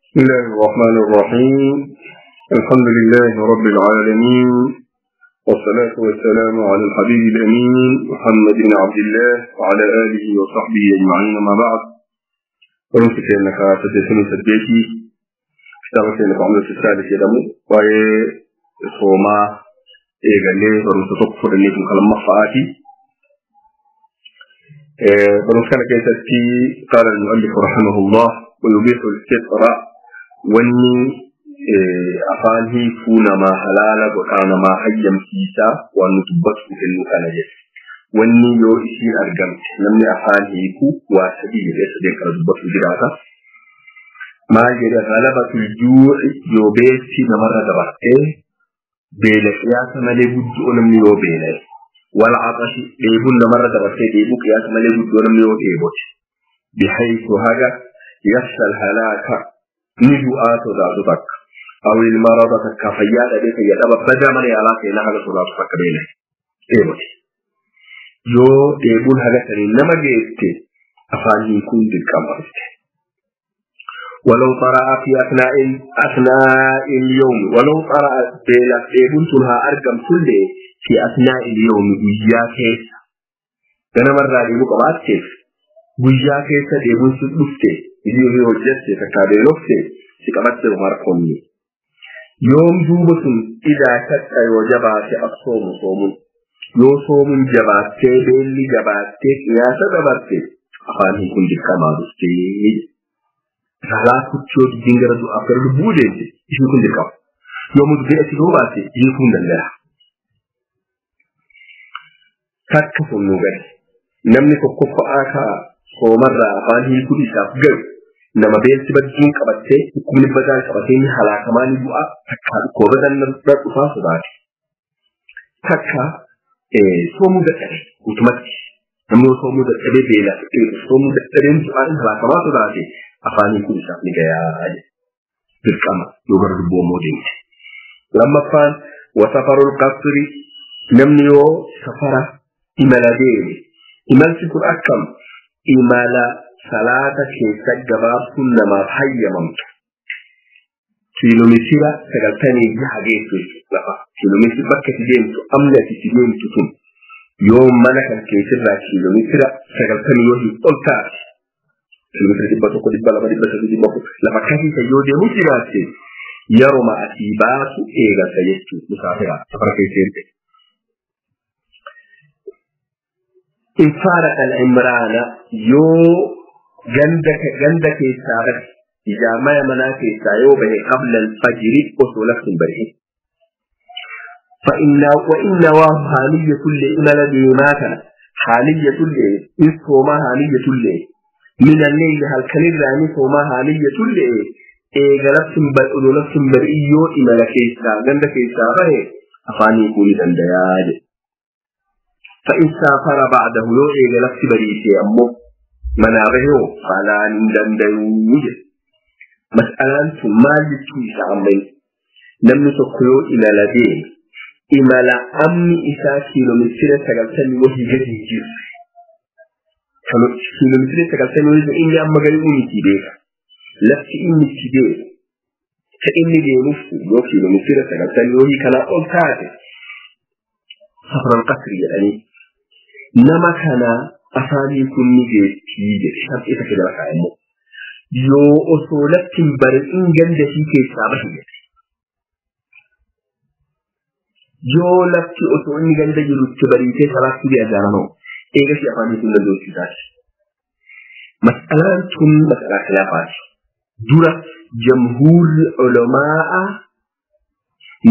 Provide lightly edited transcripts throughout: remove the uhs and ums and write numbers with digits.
بسم الله الرحمن الرحيم. الحمد لله رب العالمين، والصلاة والسلام على الحبيب الأمين محمد بن عبد الله وعلى آله وصحبه أجمعين، ما بعد. ونمسك أنك سدسني سديتي كتابة أنك عملت السادس يدمو وهي صوما إيغالي ورمس تقفر إنكم كلام مفعاتي ورمس كيستي. قال المؤلف رحمه الله: ويبيح الفطر wanni afaan hiikuu namaa halaala godhaa namaa hayyamsiisaa waan nu dubbatu kennu kana jedhe. Wanni yoo isiin argamte namni afaan hiikuu waa sadii jedhee sadeen kana dubbatu jiraata. Maal jedhe? Galabatul juu'i, yoo beelti namarra dabartee beela qiyaasa malee guddoo namni yoo beela'e. Wal caxashi, dheebuun namarra dabartee dheebuu qiyaasa malee guddoo namni yoo dheebote. Bihaytu haga yakhsha alhalaaka, ni du'aa sodaatu takka. Aw ilmarada, takka fayyaa dhabee fayyaa dhaba badaa mana yaalaa seenaa haga sodaatu takka beela dheebote. Yoo dheebuun haga sanii nama geette afaan hiikuun dirqama dhufte. ولو طرأ في أثناء اليوم، ولو طرأ بيلا ديبون تنها أرقم كل في أثناء اليوم، guyyaa keessa ganamarraa deebuu qabaatteef guyyaa keessa deebuun sun dhufte, hojii ofii hojjette takkaa beelofte si qabatte harkoonni. Yoom duuba sun? إذا شق, yoo jabaate, الصوم, soomuun. Yoo soomuun jabaattee beelli jabaattee qiyaasa dabarte afaan hiikuun dirqamaa dhuftee. Salaa kuchoo dubbiin gara du'aaf gara lubbuu deemte ishii kun dirqama. Yoo dubbiin achi yoo baate hiikuu hin danda'a. Takka sun nu gale. Namni tokkoffa'aa kaa soomarraa afaan hiikuun isaaf galu nama beelti badduun qabattee dhukkubni badaan qabatee ni halaakamaa ni bu'a takka dhukkuba badaan dhufaa sodaate. Takka soomuu dadhabe guutumatti. Namni soomuu dadhabee beelaa soomuu dadhabeen du'aan halaakamaa sodaate afaan hiikuun isaaf ni gayaa jedhe. Dirqama yoo gara lubbuu immoo deemte. Lammaffaan وسفر القصر, namni yoo safara imala deeme. Imalti kun akkam? Imala salaata keessa gabaabsuun namaaf hayyamamtu. Kiiloomeetira 96 geessu jechuudha lafa. Kiiloomeetira bakka itti deemtu amni ati itti deemtu sun yoo mana kan keessirraa kiiloomeetira 90 yoo hin ol taate, kiiloomeetira 100, 200, 300, 400 lafa akkasii yoo deemu jiraatte yeroma asii baasu eegalta jechuudha musaafira safara keessa erge. إن فارق العمران, yoo ganda keessaa bahe, ijaarmaya manaa keessaa yoo bahe, قبل الفجر, osoo lafti hin bari'in. فإن وإن نواه حالية إمل ديما كان حالية إن صوما حالية من الليل, هل كان الراني صوما حالية eega odoo lafti hin bari'in yoo imala keessaa ganda keessaa bahe afaan hiikuu ni dandayaa jedhe. فإن سافر بعده, yoo eega lafti bariisee ammoo manaa bahee, فلا, hin danda'uu jedhe. Mas'alaan tun maal jechuu isaa ammayyu? Namni tokko yoo imala deeme, imala amni isaa kiiloomeetira 90 wahii gadi hin jiru. Kiiloomeetira 90 wahii inni amma gadi miti beeka. Lafti inni itti deemu ka inni deemuuf yoo kiiloomeetira 90 wahii kanaa ol taate سفر القصر jedhanii nama kana afaanii kun ni geettii jedhe. Sharxii isa jala kaa'e immoo yoo osoo lafti hin bari'in ganda ishii keessaa bahe jedhe. Yoo lafti osoo inni ganda jirutti bariitee salaatti bi ajaaramoo eegasi afaanii kun danda'u. Mas'alaan tun mas'alaa khilaafaati. Dura jamhuurri ulamaa'a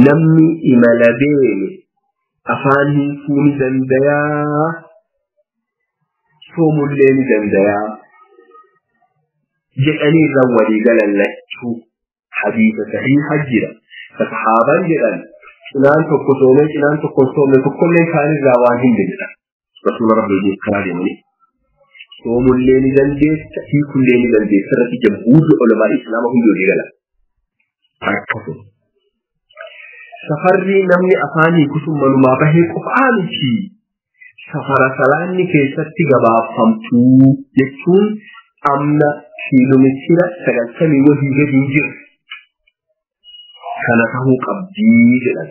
namni imala deeme afaan hiikuu ni dandayaa, soomullee ni dandayaa jedhanii irra walii galan lachuu. Hadiisa sahiiha jira. Sahaabaan jedhan cinaan tokko soomee cinaan tokko soomne tokkollee kaanirraa waan hin jedhan. Rasuula Rabbii wajjin karaa deemanii. Soomullee ni dandeessa, hiikullee ni dandeessa irratti jamhuurri ulamaa islaama hundi walii galan. Akkasuma. Safarri namni afaan hiiku sun manumaa bahee qofaa miti. Safara salaanni keessatti gabaabfamtuu jechuun Amna kiiloomeetira 90 wahii gadi hin jiru. Kana tahuu qabdii jedhan.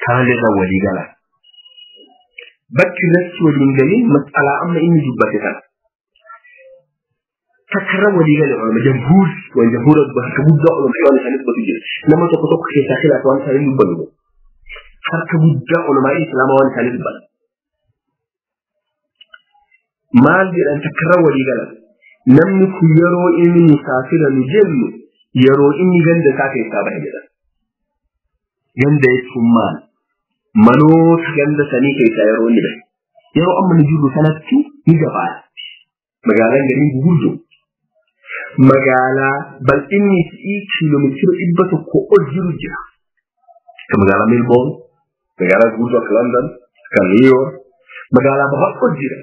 Kanallee walii galan. Bakki irratti waliin galiin mas'alaa amma inni dubbate kana. Takkarra walii gale ulama jamhuur wal jamhuura harka guddaa ulama waan isaanii dubbatu jira. Nama tokko tokko keessaa khilaaf waan isaanii dubbatu. Harka guddaa ulamaa islaamaa waan isaanii dubbatu. Maal jedhan takkarra walii galan. Namni kun yeroo inni musaafira nu jennu yeroo inni ganda isaa keessaa bahe jedhan. Ganda jechuun maal? Manoota ganda sanii keessaa yeroo inni bahe. Yeroo amma nu jirru sanatti ni gabaatti. Magaalaan gariin gurguddoo. Magaalaa bal'inni isii kiiloomeetira 100 ol jiru jira. Akka magaalaa Melbourne, magaalaa gurguddoo akka London, akka New York, magaalaa babal'oo jira.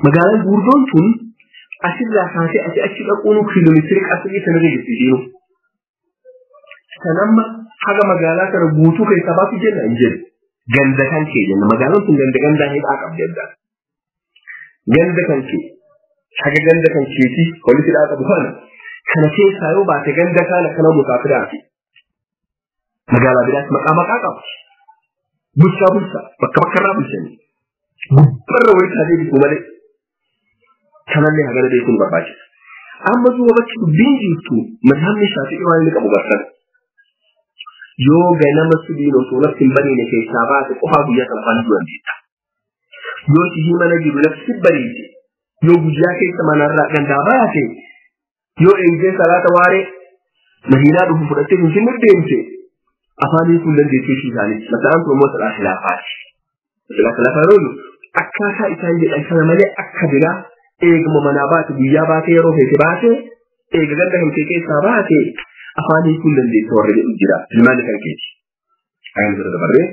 Magaalaan gurguddoon tun asirraa kaasee asii achi dhaquun kiiloomeetira qasbii sanarra jirti isheen. Sanamma haga magaalaa kana guutuu keessaa baasu jenna hin jennu. Ganda kan kee jenna. Magaalaan tun ganda gandaa hidhaa qabdi adda. Ganda kan kee haga ganda kan keetii walitti hidhaa qabu kana kana keessaa yoo baate ganda kana kana musaafiraati. Magaalaa biraas maqaa maqaa qabdi. Bulchaa bulchaa bakka bakkarraa bulchanii. Gubbarra wayii taatee bitu malee. Kanallee hagana beekuun barbaachisa. Amma duuba bakki dubbiin jirtu mazhabni Shaafi'ii waan inni qabu gartana. Yoo ganama subiin osoo lafti hin bariine keessaa baate qofaa guyyaa sana afaan duran jeetta. Yoo sihii mana jiru lafti bariite, yoo guyyaa keessa manarraa gandaa baate, yoo eegdee salaata waaree mahiinaa dhufu fudhattee finfinnee deemte afaan hiikuu hin dandeessu ishii isaaniitti. Masalaan kun immoo salaa khilaafaati. Masalaa khilaafaa yeroo jennu akkaataa isaan jedhan kana malee akka biraa eeguma manaa baate guyyaa baate yeroo feete baate eega ganda kan kee keessaa baate afaan hiikuu hin dandeessu warra jedhu jira. Ilmaanni kan keeti. Ayan bira dabarree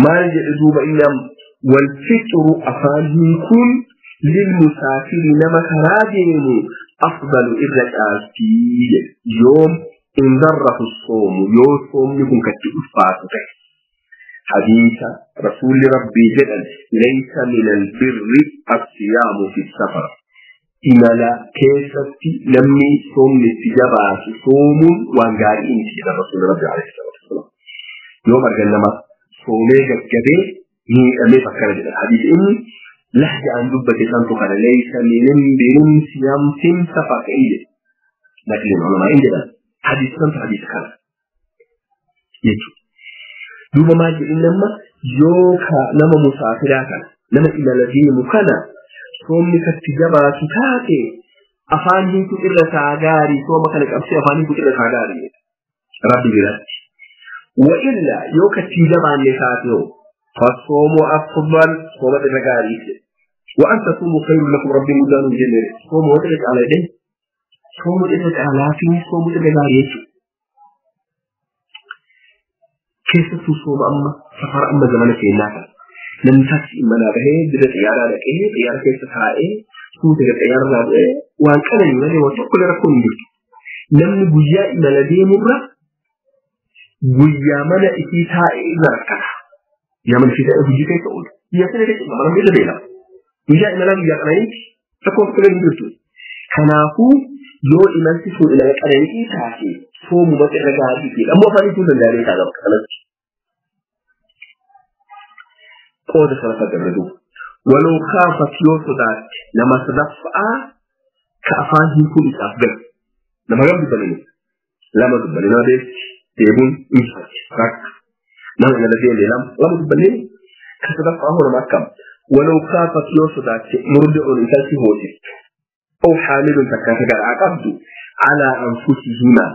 maal jedhe duuba inni amma wal fixru afaan hiikuun lil musaafiri nama karaa deemu afdalu irra caaltii jedhe. Yoom in darrahu soomu yoo soomni kun katti ulfaatu ta'e. حديث رسول ربي جدا ليس من البر الصيام في السفر. إملا كيستي لمي صوم للتجابة صوم وانقارئين في رسول ربي عليه الصلاة والسلام. يوم أرجل صومي جبه هي أمي فكرة جدا الحديث إني لحجة عن دبة سنتو قال ليس من بر صيام في السفر إيه. لكن العلماء إن جدا حديث سنتو حديث كان يجب duuba maal jedhin nama yoo ka nama musaafiraa kana nama imala deemu kana soomni katti jabaatu taate afaan hiikuu irra isaa gaarii sooma kana qabsee afaan hiikuu irra isaa gaarii rabbi biratti. Wa illa yoo katti jabaanne taate hoo fasoomu afdal sooma irra gaarii jedhe. Wa an tasuumu khayrun lakum rabbiin guddaan hin jenne sooma wata irra caalaa jedhe sooma irra caalaa fi sooma irra gaarii jechuudha. Keessattuu sooma amma safara amma zamana keenyaa kana. Namni taaksii manaa bahee bira xiyyaaraa dhaqee xiyyaara keessa taa'ee suuta gara xiyyaara irraa bu'ee waan qananii malee waan tokko illee rakkoon hin jirtu. Namni guyyaa imala deemurra guyyaa mana isii taa'ee irra rakkata. Guyyaa mana isii taa'ee hojii keessa oolu. Guyyaa sana keessa mana irra beela. Guyyaa imalaa guyyaa qananiiti rakkoon tokko illee hin jirtu. Kanaafuu yoo imalti sun imala qananii taate soomuma irra gaarii fi ammoo afaan hiikuu danda'anii ta'a bakka kanatti. Qooda sana fagarre duuba. Waloo kaafat yoo sodaatte nama sadaffaa ka afaan hiikuun isaaf galu. Nama gam dubbanii? Lama dubbanii nama beekti deemuun injifachi rakka. Nama imala deemee lama dubbanii ka sadaffaa hoo nama akkam. Waloo kaafat yoo sodaatte murdi'uun intalti hoosiftu. أو حامل تكاك جرعة قبض على أنفسهما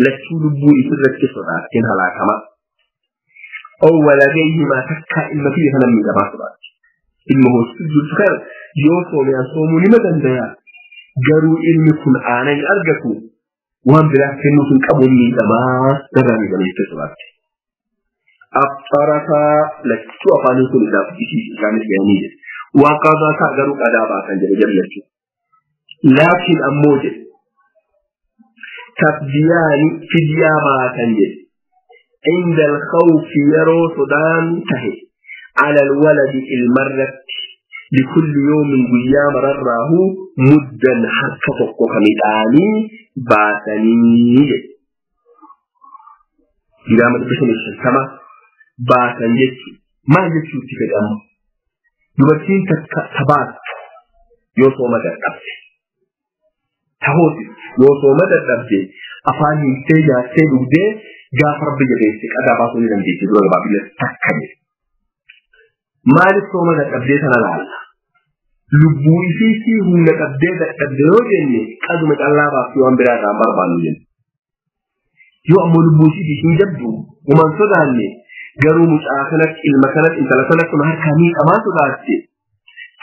لتشو لبو إسرة كسرات كنها لا كما أو ولديهما تكا إما فيه فلم يدبع سرات إما هو سجل سكر يوصو من صومو لما دنديا جرو إلمي كن آنين أرجكو وهم بلا كنو تنقبوا من دبا درامي دمي كسرات أبطرتا لتشو أفاني كل إذا في إسلام الجانية وقضاتا جرو قدابا كان جرو جرو لكن أموجه تفديان فديا ما تنجد عند الخوف يرو صدان تهي على الولد المرة Likulli yawmin guyyaa mararraahu muddan harka tokko ka midhaanii baasanii jedhe. Giraama 550 baasan jechuudha. Maal jechuutti fedhamu? Dubartiin takka tabaattu yoo sooma dadhabde. Tahooti yoo sooma dadhabde afaan hiiktee nyaattee dhugdee gaafa rabbi jabeesse qadaa baasuu ni dandeessi dura gabaabina takka jedhe. Maaliif sooma dadhabdee sana laalla? Lubbuu isiitii humna qabdee dadhabde yoo jenne qaduma callaa baaftii waan biraa irraa hin barbaannu jenna. Yoo ammoo lubbuu isiitii hin jabdu uumaan sodaanne garuu mucaa kanatti ilma kanatti intala kanatti harkaa miidhamaa sodaatte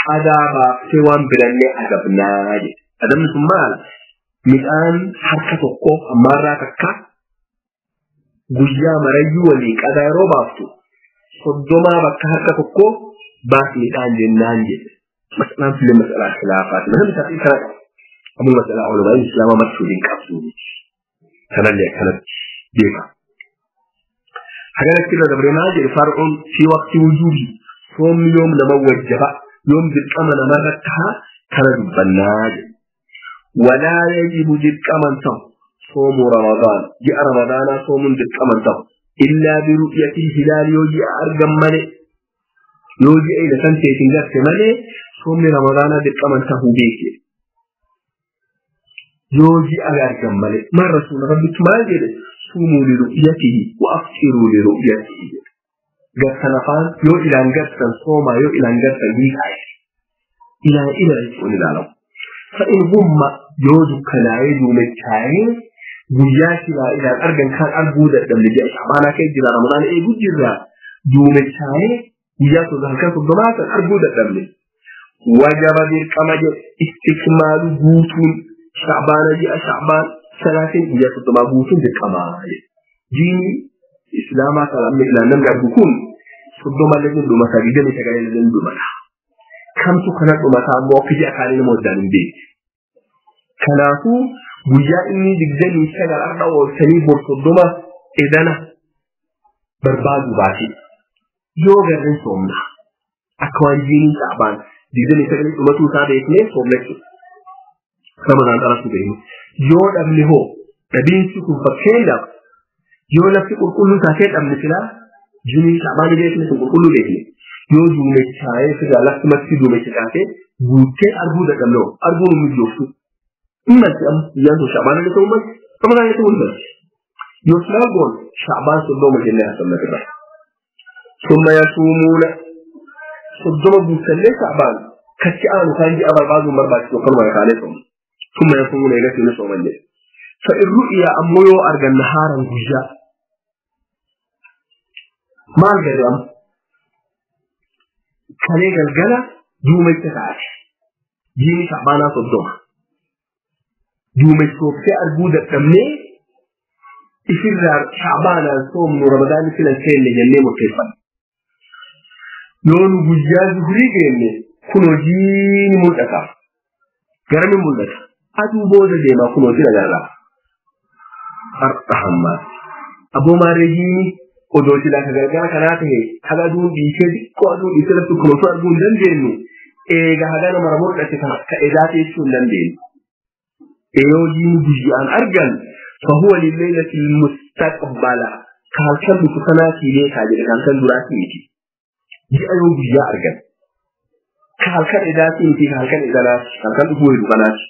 qadaa baaftee waan birallee adabnaa jedhe. Adabni sun maal? Midhaan harka tokko ammaarraa takka guyyaa marayyuu walii qadaa yeroo baaftu 30 bakka harka tokko baas midhaan jennaan jedhe. Masalaan fillee masalaa khilaafaati. Masalli isaa kana qaba. Ammoo masalaa ulamaa islaamaa martuu hin qabdu. Kanallee akkanatti beeka. Haganatti irra dabree maal jedhe far'uun fi waqti wujuubi soomni yoom nama wajjaba yoom dirqama namarratti haa kana dubbannaa jedhe. Walaa yajibu dirqaman ta'u soomu Ramadaan ji'a Ramadaanaa soomuun dirqaman ta'u illaa biru'yati hilaal yoo ji'a argan malee yoo ji'a ila san teetiin garte malee soomni Ramadaanaa dirqaman ta'uu beeke. Yoo ji'a argan malee maal rasuula rabbitti maal jedhe suumuu liru'yatihi wa afxiruu liru'yatihi jedhe. Gartan afaan yoo ilaan gartan soomaa yoo ilaan gartan hiikaa ilaan ila jechuun ilaalamu. Fa'in humma yoo dukkanaa'ee duumechaa'ee guyyaa silaa ilaan argan kan arguu dadhabne ji'a sha'baanaa kee jira Ramadaana eeguu jirra duumechaa'ee guyyaa halkan 30 kan arguu dadhabne. Wajaba dirqama jedhe istikmaalu guutuun sha'baana ji'a sha'baan 30 guyyaa 30 guutuun dirqama jedhe. Diinni islaamaa kan amma ilaan namni argu kun 30 illee dhumata 29 illee dhumata. Kamtu kana dhumataa ammoo akka ji'a kaanii nama waddaan hin beekne. Kanaafuu guyyaa inni 29 har'a oolchanii bor 30 edana barbaadu baate yoo garreen soomna akka waan jiiniin sha'baan 29 dhumatuu isaa beeknee soomna jechuudha. Ramadaan dhalatu beekne. Yoo dhabne hoo dhabiinsi kun fakkeenyaaf yoo lafti qulqulluu taatee dhabne silaa jiiniin sha'baan beekne sun qulqulluu beekne. Yoo duumechaa'ee silaa lafti marti duumecha taatee guuttee arguu dadhabne hoo arguun hin mijooftu. Ummati amma guyyaan sun sha'baan illee ta'uu malti Ramadaan illee ta'uu malti. Yoo silaa goon sha'baan 30 jennee haasofna irra. Summa yasuumuuna 30 guutallee sha'baan kachi aanu kan ji'a barbaaduun barbaachisu akkanuma rakaalee soomu. Summa yasuumuuna eegas ni sooman jedhe. Fa'in ru'yaa ammoo yoo argan nahaaran guyyaa maal garee amma kalee galgala duumecha taate jiini sha'baanaa 30 duumechooftee arguu dadhabnee ifirraa sha'baanaan soomnu Ramadaanni filan seenne jennee murteeffanne. Yoo nu guyyaa zuhurii geenne kun hojiin mul'ata. Garamiin mul'ata? Aduu booda deemaa kun hojii agarra. Har'a hammaati. Aboo maarree odoo silaa ka gargara kanaa ta'e haga aduun dhiisee xiqqoo aduun dhiisee lafti kun osoo arguu hin dandeenyu eega haga nama mul'ate ka edaa teessuu hin dandeenyu. Yoo jiini guyyaan argan fahuwa lilleelati mustaqbala ka halkan dhufu sanaa siilee kaa jedhe ka halkan duraatii miti. Ji'a yoo guyyaa argan ka halkan edaatii miti ka halkan edanaati halkan dhufuu hedu kanaati.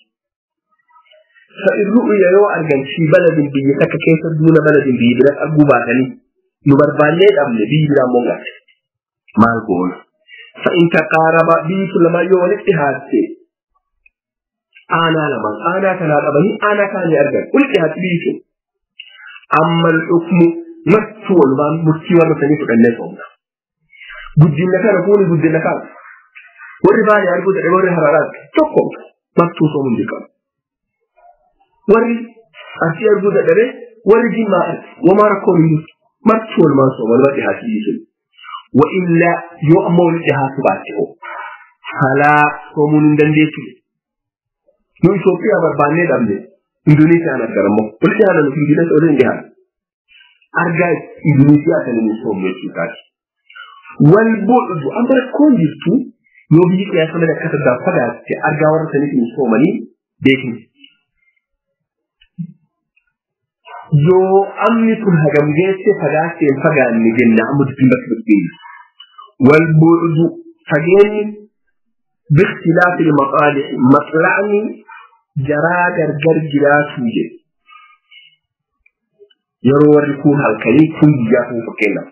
Fa'in ru'ya yoo argan fi baladin biyya takka keessa duuna baladin biyya bira arguu baatanii nu barbaannee dhabne biyyi biraa immoo garte. Maal goona? Fa'in taqaaraba biyyi sun lamaan yoo walitti dhihaatte aanaa lamaan aanaa kanaa dhabanii aanaa kaanii argan walitti dhihaatte biyyi sun. Amma al-hukmu martuu walumaan murtii warra sanii fudhannee soomna. Guddinna kana kuuni guddinna kana. Warri Baalee arguu dadhabe warri Hararaa tokko martuu soomuun dirqama. Warri Arsii arguu dadhabe warri Jimmaa arge wamaa rakkoon hin jirtu. Martuu walumaan sooma waluma dhihaatu biyyi sun. Wa illaa yoo ammoo walitti dhihaatu baatte hoo falaa soomuun hin dandeessu. Nu Itoophiyaa barbaannee dhabne Indoneesiyaan argan ammoo walitti dhihaatan nuti Indoneesiyaa waliin dhihaatan. Argaa Indoneesiyaa kan inni soomne jechuudhaati. Wal bu'udu amma rakkoon jirtu Yoo biyyi qiyaasa malee akkas addaan fagaatte argaa warra saniitiin soomanii beekni. Yoo amni kun hagam geesse fagaatte hin fagaanne jenna amma dubbiin bakka dubbiin. Wal bu'udu fageenyi biikhtilaafi maqaali maqla'ni jaraa gargar jiraatu jedhe. Yeroo warri kun halkanii kun guyyaa ta'uu fakkeenyaaf.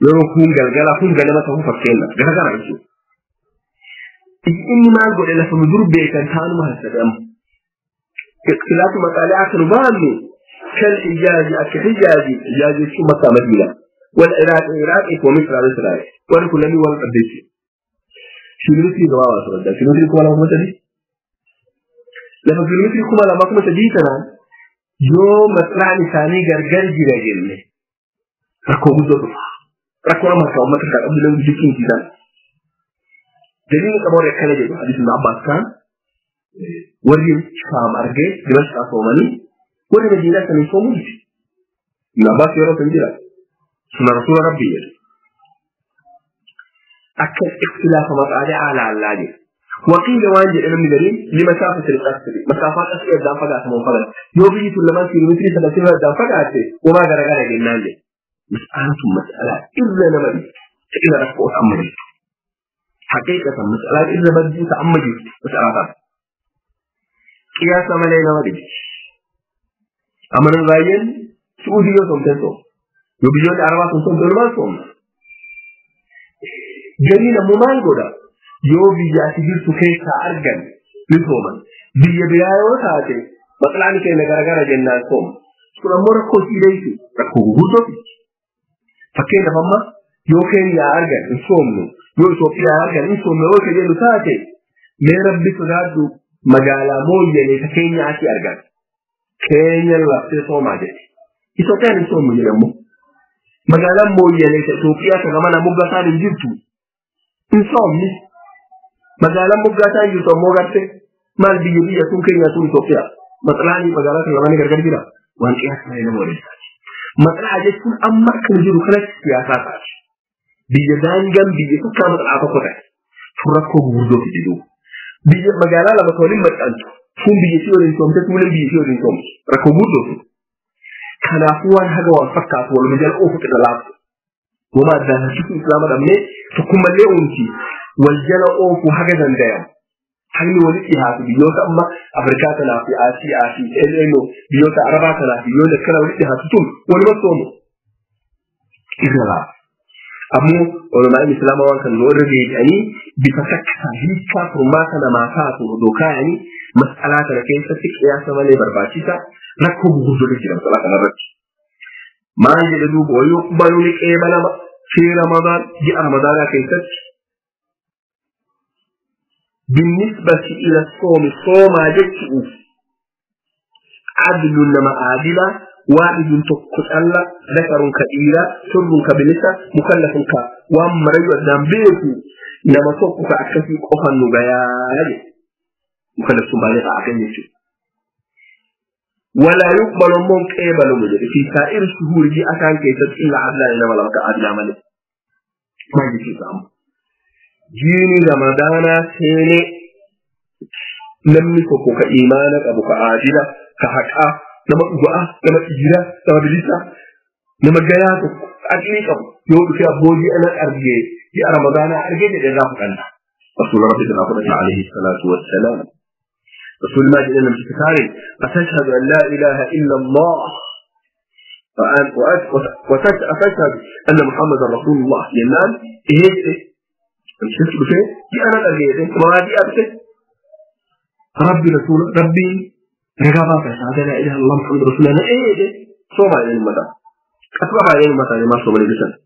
Yeroo kun galgala kun ganama ta'uu fakkeenyaaf garagara jechuudha. Inni maal godhe lafa nu dur beekan taanuma hasadhamu. Ikhtilaafu maqaalee akka nu baannu kal Hijaazi akka Hijaazi Hijaazi jechuun Makkaa Madiina. Wal Iraaq Iraaqii fi Misraa Misraa warri kun lamii wal qabdeessu. Kiiloomeetirii gabaabaa turan. Kiiloomeetirii 2300. Lafa kiiloomeetirii 2300 tanaan yoo maqlaan isaanii gargar jira jenne rakkoo guddoo dhufa. Rakkoo nama harkaa uummata harkaa qabdu namni jechuun isaan. Daliilli qaba warri akkana jedhu hadiis ibn Abbaas kaan warri Shaam argee Dimashqaa soomanii warri Madiinaa sanii soomuu miti. Ibn Abbaas yeroo san jira. Suna rasuula Rabbii jedhu. Akka ikhtilaafa maqaalee alaallaa jedhu. وقيل وان جئنا من دليل لمسافة القصر مسافات قصر الدان فقعت من فقعت يو بيجي لما كيلومتر 30 الدان فقعت وما غرغر جنان لي مسألة مسألة إلا نمدي إذا رفعت أمري حقيقة مسألة إذا بدي تأمري مسألة قياس ملينا مدي أمر الغاين سعودي يوم تنسو يو بيجي العربات تنسو دول ما صوم جميل مو قولا yoo biyya ati jirtu keessaa argan ni sooman. Biyya biraa yoo taate maqlaan keenya garagara jennaan sooma. Kun ammoo rakkoo siidheessu rakkoo gurguddoo fiti. Fakkeenyaaf amma yoo Keeniyaa argan hin soomnu yoo Itoophiyaa argan hin soomnu yoo jennu taate mee rabbi sodaadhu magaalaa mooyyalee ta Keeniyaa asii argan. Keenyan laftee soomaa jedhe. Itoophiyaan hin soomnu jedhe ammoo. Magaalaan mooyyalee ta Itoophiyaa ta gamana moggaasaan hin jirtu hin soomni. Magaalaan moggaasaa jirtu ammoo garte maal biyya biyya sun keenya sun Itoophiyaa maqlaanii magaalaa kan lamaanii gargar jira waan qiyaasa malee nama waliin. Maqlaa jechuun amma akkana jiru kanatti siyaasaa taati. Biyya daangaan biyya takkaa maqlaa tokko ta'e tun rakkoo gurguddoo fide duuba. Biyya magaalaa lama kan waliin maxxantu tun biyya ishee waliin soomte tuuleen biyya ishee waliin soomte rakkoo gurguddoo fide. Kanaafuu waan haga waan fakkaatu waluma jala oofu qirra laaftu. Wama addaan harkisuu islaama dhabnee tokkummallee uumti. Wal jala oofuu haga danda'amu. Hagni walitti dhiyaatu biyyoota amma Afrikaa kanaa fi Asiyaa fi LNO biyyoota Arabaa kanaa fi biyyoota akkana walitti dhiyaatu tun waluma soomu. Irra laafa. Ammoo ulamaan Islaamaa waan kan irra deebi'anii bifa takka hiikaa furmaata namaa taatu odoo kaayanii mas'alaa kana keessatti qiyaasa malee barbaachisa rakkoo gurguddoo jira mas'alaa kanarratti. Maal jedhe duuba wayuqbalu ni qeebalama fi Ramadaan ji'a Ramadaanaa keessatti بالنسبة إلى الصوم صوم جتئ عدل نما عادلة واحد تقتل ذكر كإيرا سر كبلسة مكلف ك وأما رجل ذنبيته نما تقف أكسي قفا نبيان مكلف سبالغ عقل ولا يقبل من قبل مجد في سائر الشهور دي أكان كيست إلا عدلا إنما لم كعدل عمله ما يجي سامو jiini ramadaanaa seenee namni tokko ka imaana qabu ka aadila ka haqaa nama dhugaa nama dhiiraa nama bilisaa nama gayaa tokko aqlii qabu yoo dhufe abboo ji'a nan argee ji'a ramadaanaa argee jedhe irraa fudhanna. Rasuula Rabbi irraa fudhata alayhi salaatu wassalaam. Rasuulli maal jedhe namticha kaaniin atashhadu an laa ilaaha illa Allah وتشهد أن محمدا رسول الله jennaan إيه مش بشيء دي أنا أرجع ما دي أبكي ربي رسول ربي رجابة فشهادة لا إله إلا الله محمد رسول الله إيه ده صوم على المدى أتبع على المدى ما صوم على بسنة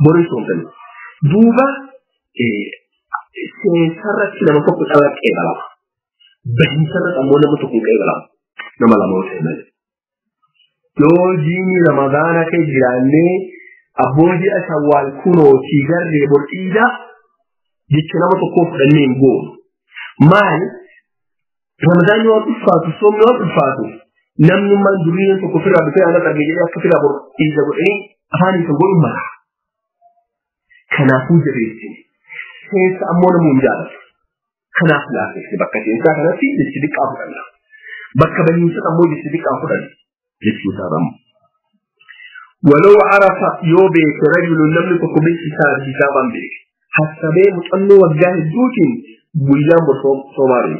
بوري صوم تاني دوبا إيه سرت لما تقول على كيف لا بهم سرت أمونا ما تقول كيف لا نما لا موت هنا لو جيني رمضان كجراني abbootii shawwaal kunootii garree borciidha jecha nama tokkoof fudhannee hin goonu. Maali? Ramadaanni waan ulfaatu, soomni waan ulfaatu, namni maan duriin tokko ofirraa bitee ana arge jedhee akka ofirraa borciidha godhanii afaan isa godhu mala. Kanaafuu jabeessine. Seensa ammoo namuu hin jaalatu. Kanaaf laafessine bakka seensaa kanatti jechi xiqqaa fudhanna. Bakka bahiinsa ammoo jechi xiqqaa fudhanna. Jechuu isaa rammu. ولو عرف يوبيك رجل لم يكن بالحساب حسابا بك حسبه مطنو وجاه الدوتين بويان بصوماري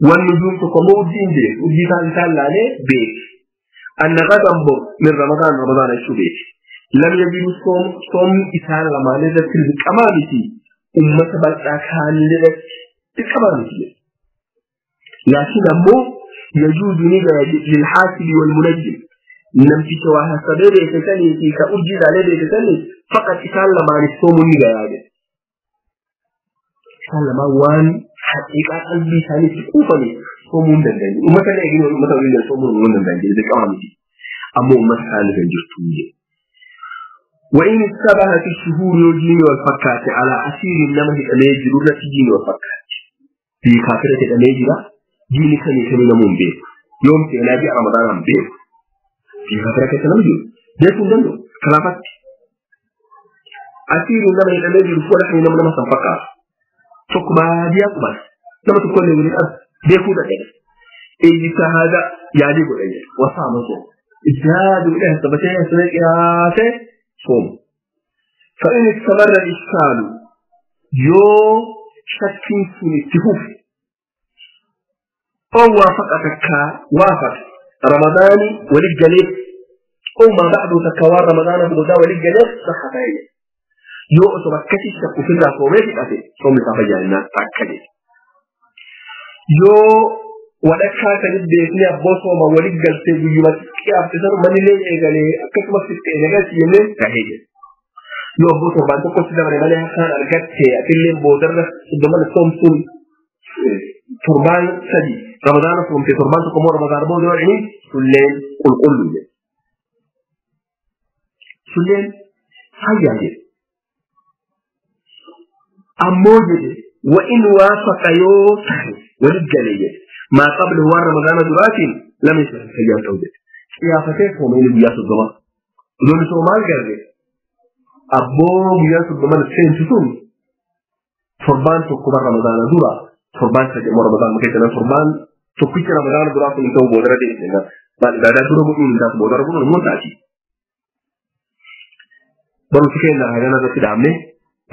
والنجوم تقوموا الدين بك ودي كان عليه بك أن غدا من رمضان رمضان شو بك لم يجد صوم صوم إسان لما نزلت الكمامتي أمة بلتا كان لذت الكمامتي لكن أمو يجوز للحاسب والمنجم نمشي شواها سبيل كتني في كأجز عليه كتني فقط إسان لما نصوم نجايا إسان لما وان حقيقة قلبي ثاني تكوفني صوم دندني ومثلا يجيني مثلا يجيني صوم دندني إذا كمامتي أمو مثلا نجرتوه وإن اشتبهت الشهور يجيني والفكات على أسير لما هي أميجر ولا تجيني والفكات في كافرة الأميجرة جيني كني كني نمون بيه يوم تناجي رمضان بيه في كافرة كتنمجر بيكون دندو كلافات أسير لما هي الأميجر فولا حين نمون مثلا فكات تكما ديا كما لما تكون لي الأب بيكون دندو اجتهاد يعني قول وصام صوم اجتهاد إليه سبتين سنة صوم فإن استمر الإشكال يو شك سنتهف أو وافقتك وافق رمضان وللجليل أو ما بعده تكوار رمضان بغدا وللجليل صحة هي يو أتركت الشك في الرسومات أتي صوم تفجعنا تأكد يو ولكا كانت بيتني أبو صوم وللجلسة بيومات كيف تسر من اللي إيجالي أكثر في التأنيجات يمين كهيجة يو أبو صوم بعد كل سنة من مالها كان أرجعت أكلم بودر قدام الصوم صوم تربان سدي رمضان صوم في تربان تقوم رمضان بودر يعني سلين قل قل له سلين هيا أموجد وإن وافق يوسف وللجلية ما قبل هو رمضان درات لم يسمح في توجد يا فتاة ومين بياس الضمان دون سومال قرر أبو بياس الضمان السين تسوم فربان تقبل رمضان دورا فربان تجمع رمضان مكيتنا فربان تقبل رمضان دورا في انتو بودرة دي إننا ما إبادة دورا مؤمن انتو بودرة مؤمن منتاجي برو تكينا هذا نزل دعمني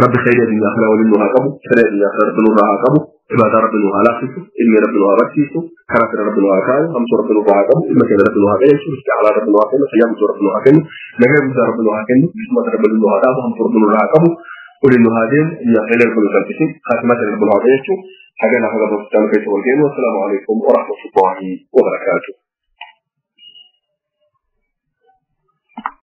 رب خير الدنيا آخرة ولنها قبو خير الدنيا آخرة رب نورها قبو عبادة رب نوها لاخصو علم رب نوها بكسيسو كرافة رب نوها كايو همس رب نوها قبو المكان رب نوها قيسو رزق على رب نوها كنو خيام رب نوها كنو نجم رب نوها كنو جسمة رب نوها دابو همس رب نوها قبو ولنها دين يا خير رب نوها كنو خاتمة رب نوها قيسو حاجة نحن رب نوها كيسو والسلام عليكم ورحمة الله وبركاته.